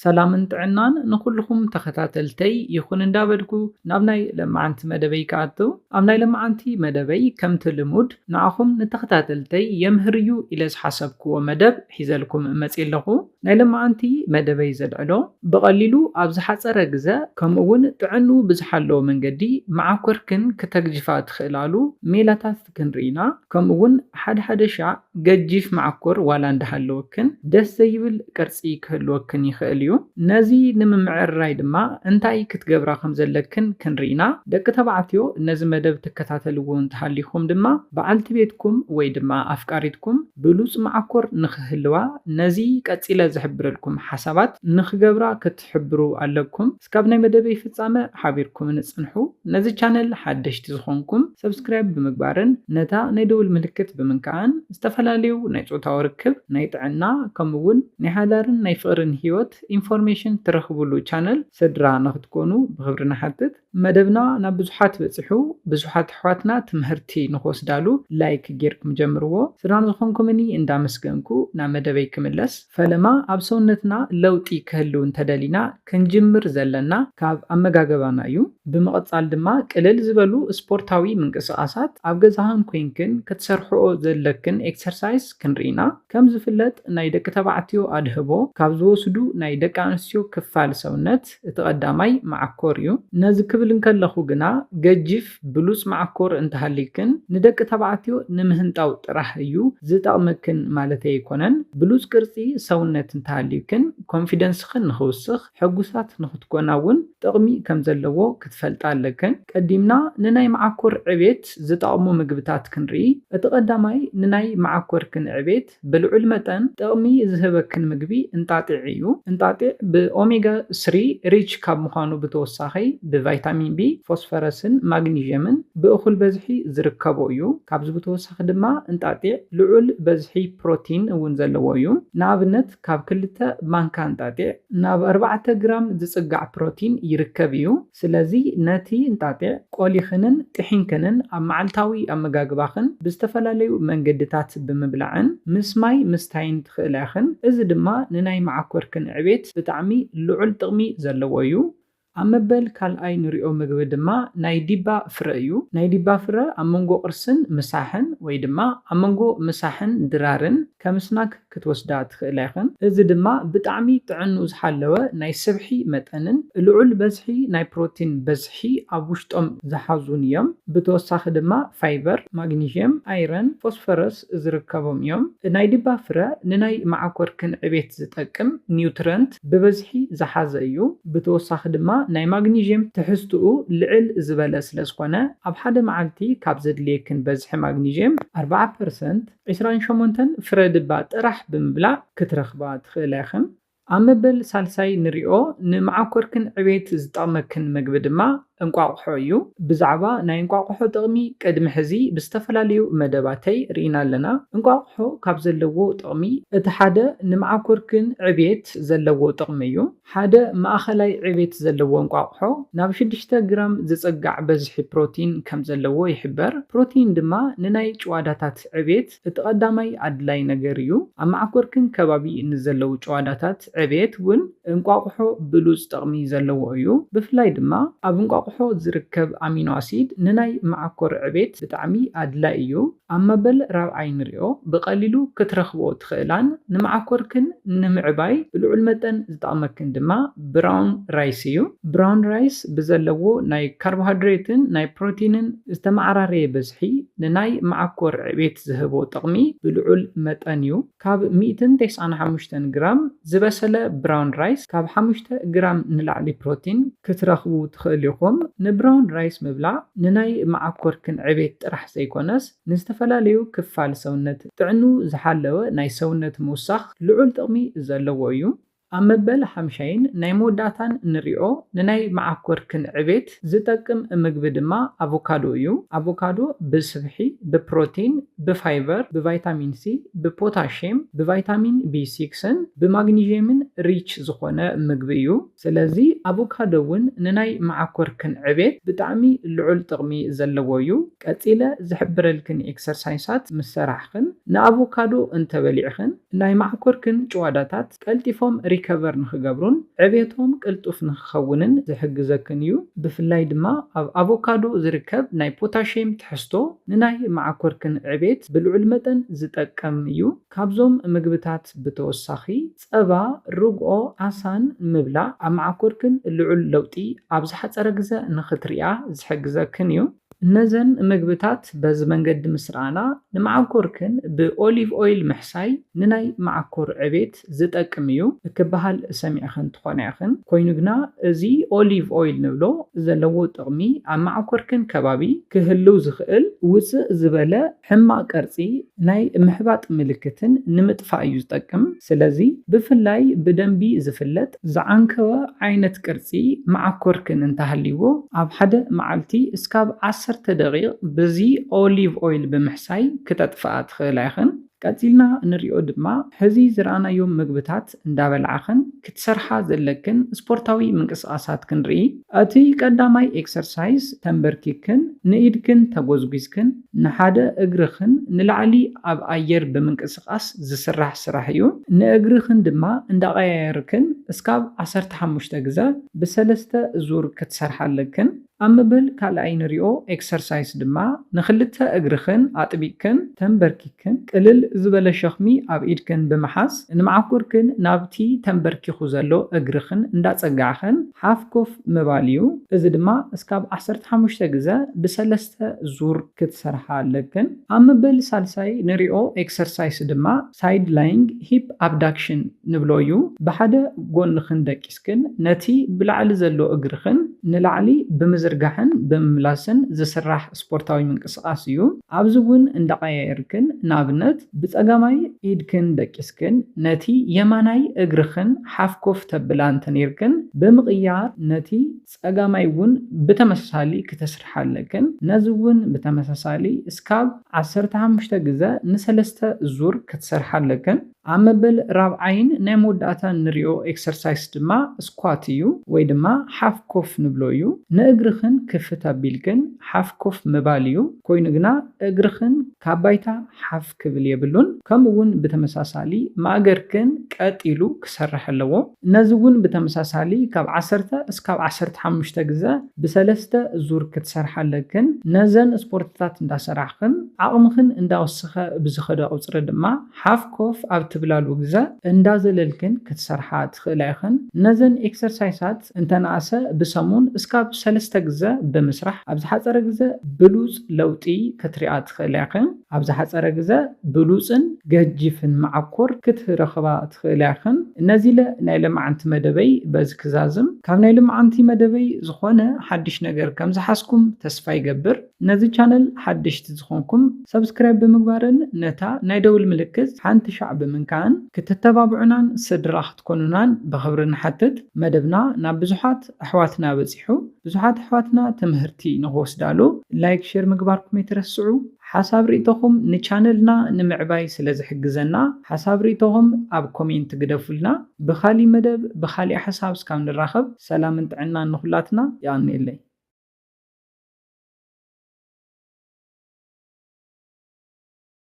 ሰላምን ጥዕናን ንኹልኹም ተኸታተልተይ ይኹን እንዳበልኩ ናብ ናይ ለማዓንቲ መደበይ ክኣቱ። ኣብ ናይ ለማዓንቲ መደበይ ከምቲ ልሙድ ንዓኹም ንተኸታተልተይ የምህር እዩ ኢለ ዝሓሰብክዎ መደብ ሒዘልኩም መፅእ ኣለኹ። ናይ ለማዓንቲ መደበይ ዘልዕሎ ብቐሊሉ ኣብ ዝሓፀረ ግዘ ከምኡ እውን ጥዕንኡ ብዝሓለዎ መንገዲ መዓኮርክን ክተግጅፋ ትኽእላሉ ሜላታት ክንርኢና ከምኡ እውን ሓደ ሓደ ሻዕ ገጂፍ መዓኮር ዋላ እንዳሃለወክን ደስ ዘይብል ቅርፂ ክህልወክን ይኽእል እዩ። ነዚ ንምምዕርራይ ድማ እንታይ ክትገብራ ከም ዘለክን ክንርኢና። ደቂ ተባዕትዮ ነዚ መደብ ትከታተልዎ እንተሃሊኹም ድማ በዓልቲ ቤትኩም ወይ ድማ ኣፍቃሪትኩም ብሉፅ መዓኮር ንኽህልዋ ነዚ ቀፂለ ዝሕብረልኩም ሓሳባት ንኽገብራ ክትሕብሩ ኣለኩም። እስካብ ናይ መደበይ ፍፃመ ሓቢርኩም ንፅንሑ። ነዚ ቻነል ሓደሽቲ ዝኾንኩም ሰብስክራይብ ብምግባርን ነታ ናይ ደውል ምልክት ብምንካእን ዝተፈላለዩ ናይ ፆታዊ ርክብ፣ ናይ ጥዕና ከምኡ እውን ናይ ሓዳርን ናይ ፍቕርን ህይወት ኢንፎርሜሽን ትረኽብሉ ቻነል ስድራ ንክትኮኑ ብኽብሪ ንሓትት። መደብና ናብ ብዙሓት በፂሑ ብዙሓት ኣሕዋትና ትምህርቲ ንክወስዳሉ ላይክ ጌርኩም ጀምርዎ። ስድራ ዝኾንኩምኒ እንዳመስገንኩ ናብ መደበይ ክምለስ። ፈለማ ኣብ ሰውነትና ለውጢ ክህሉ እንተደሊና ክንጅምር ዘለና ካብ ኣመጋገባና እዩ። ብምቕፃል ድማ ቅልል ዝበሉ ስፖርታዊ ምንቅስቓሳት ኣብ ገዛኽን ኮይንክን ክትሰርሕኦ ዘለክን ኤክሰርሳይስ ክንርኢና። ከም ዝፍለጥ ናይ ደቂ ተባዕትዮ ኣድህቦ ካብ ዝወስዱ ናይ ደቂ ኣንስትዮ ክፋል ሰውነት እቲ ቀዳማይ መዓኮር እዩ። ነዚ ክብል እንከለኹ ግና ገጂፍ ብሉፅ መዓኮር እንተሃሊክን ንደቂ ተባዕትዮ ንምህንጣው ጥራሕ እዩ ዝጠቕመክን ማለተይ ኣይኮነን። ብሉፅ ቅርፂ ሰውነት እንተሃሊክን ኮንፊደንስኽን ንኽውስኽ ሕጉሳት ንኽትኮና እውን ጥቕሚ ከም ዘለዎ ክትፈልጣ ኣለክን። ቀዲምና ንናይ መዓኮር ዕቤት ዝጠቕሙ ምግብታት ክንርኢ። እቲ ቀዳማይ ንናይ መዓኮርክን ዕቤት ብልዑል መጠን ጥቕሚ ዝህበክን ምግቢ እንጣጢዕ እዩ። እንጣጢዕ ብኦሜጋ ስሪ ሪች ካብ ምዃኑ ብተወሳኺ ብቫይታሚን ቢ፣ ፎስፈረስን ማግኒዥየምን ብእኹል በዝሒ ዝርከቦ እዩ። ካብዚ ብተወሳኺ ድማ እንጣጢዕ ልዑል በዝሒ ፕሮቲን እውን ዘለዎ እዩ። ንኣብነት ካብ ክልተ ማንካ እንጣጢዕ ናብ ኣርባዕተ ግራም ዝጽጋዕ ፕሮቲን ይርከብ እዩ። ስለዚ ነቲ እንጣጢዕ ቆሊኽንን ጥሒንክንን ኣብ መዓልታዊ ኣመጋግባኽን ብዝተፈላለዩ መንገድታት ብምብላዕን ምስ ማይ ምስታይን ትኽእላ ኢኽን። እዚ ድማ ንናይ መዓኮርክን ዕቤት ብጣዕሚ ልዑል ጥቕሚ ዘለዎ እዩ። ኣብ መበል ካልኣይ ንሪኦ ምግቢ ድማ ናይ ዲባ ፍረ እዩ። ናይ ዲባ ፍረ ኣብ መንጎ ቁርስን ምሳሕን ወይ ድማ ኣብ መንጎ ምሳሕን ድራርን ከም ስናክ ክትወስዳ ትኽእላ ኢኽን። እዚ ድማ ብጣዕሚ ጥዕንኡ ዝሓለወ ናይ ስብሒ መጠንን ልዑል በዝሒ ናይ ፕሮቲን በዝሒ ኣብ ውሽጦም ዝሓዙን እዮም። ብተወሳኺ ድማ ፋይበር፣ ማግኒዥየም፣ ኣይረን፣ ፎስፈረስ ዝርከቦም እዮም። ናይ ዲባ ፍረ ንናይ መዓኮርክን ዕቤት ዝጠቅም ኒውትረንት ብበዝሒ ዝሓዘ እዩ። ብተወሳኺ ድማ ናይ ማግኒዥየም ትሕዝትኡ ልዕል ዝበለ ስለ ዝኾነ ኣብ ሓደ መዓልቲ ካብ ዘድልየክን በዝሒ ማግኒዥየም ኣርባዓ ፐርሰንት፣ ዕስራን ሸሞንተን ፍረ ድባ ጥራሕ ብምብላዕ ክትረኽባ ትኽእላ ኢኽን። ኣብ መበል ሳልሳይ ንሪኦ ንመዓኮርክን ዕቤት ዝጠቕመክን ምግቢ ድማ እንቋቑሖ እዩ። ብዛዕባ ናይ እንቋቑሖ ጥቕሚ ቅድሚ ሕዚ ብዝተፈላለዩ መደባተይ ርኢና ኣለና። እንቋቑሖ ካብ ዘለዎ ጥቕሚ እቲ ሓደ ንመዓኮርክን ዕቤት ዘለዎ ጥቕሚ እዩ። ሓደ ማእኸላይ ዕቤት ዘለዎ እንቋቑሖ ናብ ሽዱሽተ ግራም ዝጽጋዕ በዝሒ ፕሮቲን ከም ዘለዎ ይሕበር። ፕሮቲን ድማ ንናይ ጭዋዳታት ዕቤት እቲ ቀዳማይ ኣድላይ ነገር እዩ። ኣብ መዓኮርክን ከባቢ ንዘለዉ ጭዋዳታት ዕቤት እውን እንቋቑሖ ብሉጽ ጥቕሚ ዘለዎ እዩ። ብፍላይ ድማ ኣብ እንቋቑሖ ዝርከብ ኣሚኖ ኣሲድ ንናይ መዓኮር ዕቤት ብጣዕሚ ኣድላይ እዩ። ኣብ መበል ራብዓይ ንሪኦ ብቐሊሉ ክትረኽብኦ ትኽእላን ንመዓኮርክን ንምዕባይ ብልዑል መጠን ዝጠቕመክን ድማ ብራውን ራይስ እዩ። ብራውን ራይስ ብዘለዎ ናይ ካርቦሃይድሬትን ናይ ፕሮቲንን ዝተመዓራረየ በዝሒ ንናይ መዓኮር ዕቤት ዝህቦ ጥቕሚ ብልዑል መጠን እዩ። ካብ ሚእትን ተስዓን ሓሙሽተን ግራም ዝበሰለ ብራውን ራይስ ካብ ሓሙሽተ ግራም ንላዕሊ ፕሮቲን ክትረኽቡ ትኽእሉ ኢኹም። ንብራውን ራይስ ምብላዕ ንናይ መዓኮርክን ዕቤት ጥራሕ ዘይኮነስ ንዝተፈላለዩ ክፋል ሰውነት ጥዕንኡ ዝሓለወ ናይ ሰውነት ምውሳኽ ልዑል ጥቕሚ ዘለዎ እዩ። ኣብ መበል ሓምሻይን ናይ መወዳእታን ንሪኦ ንናይ መዓኮርክን ዕቤት ዝጠቅም ምግቢ ድማ ኣቮካዶ እዩ። ኣቮካዶ ብስብሒ፣ ብፕሮቲን፣ ብፋይበር፣ ብቫይታሚን ሲ፣ ብፖታሽየም፣ ብቫይታሚን ቢ ሲክስን ብማግኒዥየምን ሪች ዝኾነ ምግቢ እዩ። ስለዚ ኣቮካዶ እውን ንናይ መዓኮርክን ዕቤት ብጣዕሚ ልዑል ጥቕሚ ዘለዎ እዩ። ቀጺለ ዝሕብረልክን ኤክሰርሳይሳት ምስ ሰራሕኽን ንኣቮካዶ እንተበሊዕኽን ናይ ማዕኮርክን ጭዋዳታት ቀልጢፎም ሪከቨር ንኽገብሩን ዕቤቶም ቅልጡፍ ንኽኸውንን ዝሕግዘክን እዩ። ብፍላይ ድማ ኣብ ኣቮካዶ ዝርከብ ናይ ፖታሽየም ትሕዝቶ ንናይ ማዕኮርክን ዕቤት ብልዑል መጠን ዝጠቅም እዩ። ካብዞም ምግብታት ብተወሳኺ ጸባ፣ ርግኦ፣ ዓሳን ምብላዕ ኣብ ማዕኮርክን ልዑል ለውጢ ኣብ ዝሓጸረ ግዘ ንኽትሪኣ ዝሕግዘክን እዩ። እነዘን ምግብታት በዚ መንገዲ ምስ ረኣና ንማዕኮርክን ብኦሊቭ ኦይል ምሕሳይ ንናይ ማዕኮር ዕቤት ዝጠቅም እዩ ክበሃል ሰሚዕኽን ትኾና ኢኽን። ኮይኑ ግና እዚ ኦሊቭ ኦይል ንብሎ ዘለዎ ጥቕሚ ኣብ ማዕኮርክን ከባቢ ክህልው ዝኽእል ውፅእ ዝበለ ሕማቕ ቅርፂ ናይ ምሕባጥ ምልክትን ንምጥፋእ እዩ ዝጠቅም። ስለዚ ብፍላይ ብደንቢ ዝፍለጥ ዝዓንከወ ዓይነት ቅርፂ መዓኮርክን እንተሃልይዎ ኣብ ሓደ መዓልቲ እስካብ ዓሰርተ ደቂቕ ብዚ ኦሊቭ ኦይል ብምሕሳይ ክተጥፍኣ ትኽእላ ኢኽን። ቀጺልና እንሪኦ ድማ ሕዚ ዝረኣናዮም ምግብታት እንዳበላዕኽን ክትሰርሓ ዘለክን ስፖርታዊ ምንቅስቓሳት ክንርኢ። እቲ ቀዳማይ ኤክሰርሳይዝ ተንበርኪክን ንኢድክን ተጎዝጒዝክን ንሓደ እግርኽን ንላዕሊ ኣብ ኣየር ብምንቅስቓስ ዝስራሕ ስራሕ እዩ። ንእግርኽን ድማ እንዳቐያየርክን እስካብ ዓሰርተ ሓሙሽተ ግዘ ብሰለስተ ዙር ክትሰርሓ ኣለክን። ኣብ መበል ካልኣይ ንሪኦ ኤክሰርሳይስ ድማ ንኽልተ እግርኽን ኣጥቢቕክን ተንበርኪክን ቅልል ዝበለ ሸኽሚ ኣብ ኢድክን ብምሓዝ ንመዓኮርክን ናብቲ ተንበርኪኹ ዘሎ እግርኽን እንዳጸጋዕኽን ሓፍ ኮፍ ምባል እዩ። እዚ ድማ እስካብ ዓሰርተ ሓሙሽተ ግዘ ብሰለስተ ዙር ክትሰርሓ ኣለክን። ኣብ መበል ሳልሳይ ንሪኦ ኤክሰርሳይስ ድማ ሳይድ ላይንግ ሂፕ ኣብዳክሽን ንብሎ እዩ። ብሓደ ጎንኽን ደቂስክን ነቲ ብላዕሊ ዘሎ እግርኽን ንላዕሊ ብምዝርጋሕን ብምምላስን ዝስራሕ ስፖርታዊ ምንቅስቓስ እዩ። ኣብዚ እውን እንዳቐያየርክን ንኣብነት ብጸጋማይ ኢድክን ደቂስክን ነቲ የማናይ እግርኽን ሓፍ ኮፍ ተብላ እንተኔርክን ብምቕያር ነቲ ጸጋማይ እውን ብተመሳሳሊ ክትስርሓ ኣለክን። ነዚ እውን ብተመሳሳሊ እስካብ ዓሰርተ ሓሙሽተ ግዘ ንሰለስተ ዙር ክትሰርሓ ኣለክን። ኣብ መበል ራብዓይን ናይ መወዳእታን ንሪኦ ኤክሰርሳይስ ድማ ስኳት እዩ ወይ ድማ ሓፍ ኮፍ ንብሎ እዩ። ንእግርኽን ክፍት ኣቢልክን ሓፍ ኮፍ ምባል እዩ። ኮይኑ ግና እግርኽን ካብ ባይታ ሓፍ ክብል የብሉን። ከምኡ እውን ብተመሳሳሊ ማእገርክን ቀጥ ኢሉ ክሰርሕ ኣለዎ። ነዚ እውን ብተመሳሳሊ ካብ ዓሰርተ እስካብ ዓሰርተ ሓሙሽተ ግዘ ብሰለስተ ዙር ክትሰርሓ ኣለክን። ነዘን ስፖርትታት እንዳሰራሕኽን ዓቕምኽን እንዳወሰኸ ብዝኸደ ቁፅሪ ድማ ሓፍ ኮፍ ኣብ ትብላሉ ግዘ እንዳዘለልክን ክትሰርሓ ትኽእላ ኢኽን። ነዘን ኤክሰርሳይሳት እንተነኣሰ ብሰሙን እስካብ ሰለስተ ግዘ ብምስራሕ ኣብ ዝሓፀረ ግዘ ብሉፅ ለውጢ ክትሪኣ ትኽእላ ኢኽን። ኣብ ዝሓፀረ ግዘ ብሉፅን ገጂፍን መዓኮር ክትረኽባ ትኽእላ ኢኽን። ነዚ ኢለ ናይ ለማዓንቲ መደበይ በዚ ክዛዝም። ካብ ናይ ለማዓንቲ መደበይ ዝኾነ ሓድሽ ነገር ከም ዝሓዝኩም ተስፋ ይገብር። ነዚ ቻነል ሓደሽቲ ዝኾንኩም ሰብስክራይብ ብምግባርን ነታ ናይ ደውል ምልክት ሓንቲ ሻዕ ብምንካእን ክትተባብዑናን ስድራ ክትኮኑናን ብኽብሪ ንሓትት። መደብና ናብ ብዙሓት ኣሕዋትና በፂሑ ብዙሓት ኣሕዋትና ትምህርቲ ንኽወስዳሉ ላይክ ሼር ምግባርኩም ኣይትረስዑ። ሓሳብ ርእይቶኹም ንቻነልና ንምዕባይ ስለ ዝሕግዘና ሓሳብ ርእይቶኹም ኣብ ኮሜንት ግደፉልና። ብኻሊእ መደብ ብኻሊእ ሓሳብ እስካብ ንራኸብ ሰላምን ጥዕናን ንኹላትና። የቐንየለይ።